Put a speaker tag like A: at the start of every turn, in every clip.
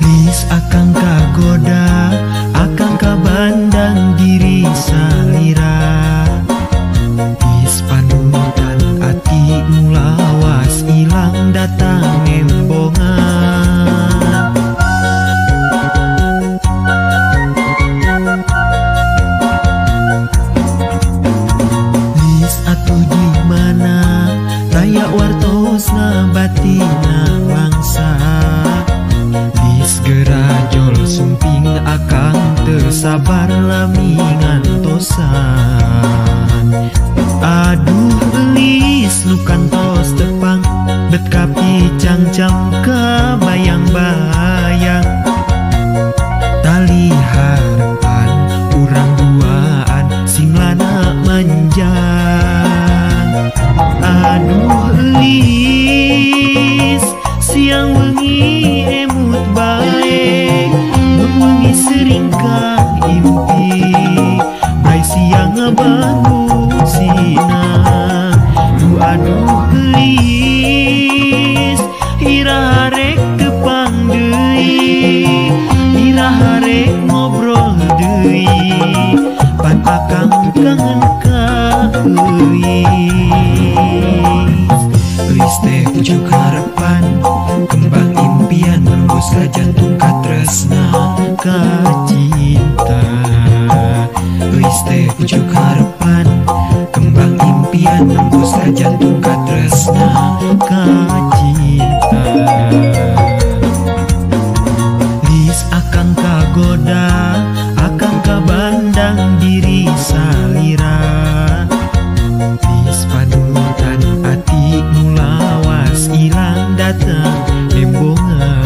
A: Lis akang kagoda, akang kabandang diri salira. Lis panutan ati mulawas ilang datang nembongan. Lis atuh di mana taya wartosna batina langsa. Lis gerajol sumping akang teu sabar lami ngantosan. Aduh elis nu kantos tepang bet kapi cangcam ka bayang-bayang. Tali harapan urang duaan sing lana manjang. Aduh elis siang wengi emut bae, mun wengi sering ka impi brai siang ngabangun sina. Duh aduh elis iraha rek tepang deui, iraha rek ngobrol deui, pan akang kangen ka euis.
B: Euis teh pucuk harapan, kembang impian nembus ka jantung katresna
A: ka cinta.
B: Euis teh pucuk harapan, kembang impian nembus ka jantung katresna
A: ka cinta. Lis akang kagoda, akang kabandang diri salira. Lis panutan ati mulawas ilang datang nembongan.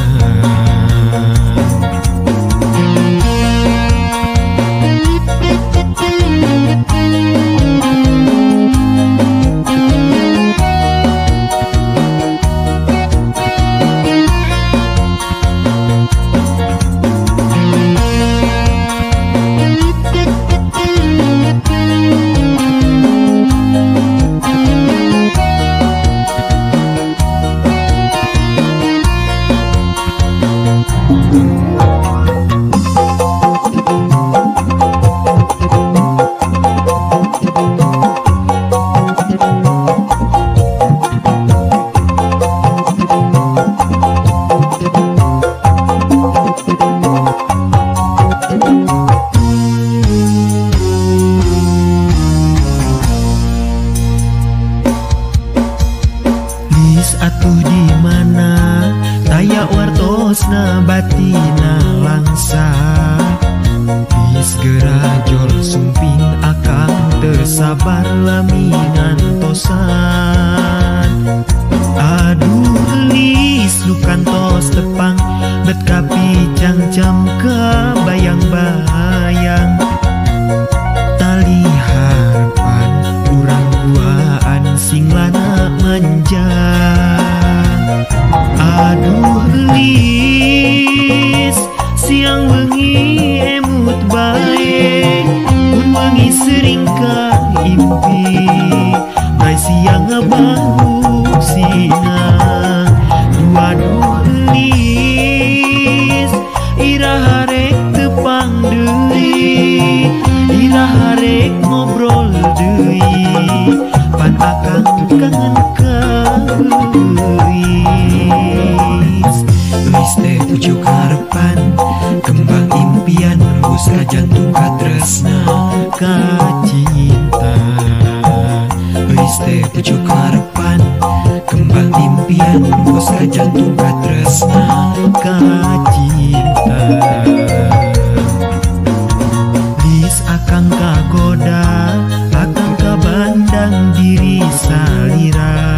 A: Lis atuh di mana taya wartosna batina langsa. Lis gerajol sumping akang teu sabar lami ngantosan. Aduh elis nu kantos tepang bet kapi cangcam ka bayang-bayang. Tali harapan urang duaan sing lana manjang. Aduh elis siang wengi emut bae, mun wengi sering ka impi brai siang ngabangun sina. Duh aduh elis iraha rek tepang deui, iraha rek ngobrol deui, pan akang kangen ka euis.
B: Euis teh pucuk harapan, kembang impian nembus ka jantung katresna
A: ka cinta.
B: Euis teh pucuk harapan, kembang impian nembus ka jantung katresna
A: ka cinta. Lis akang kagoda, akang kabandang diri salira.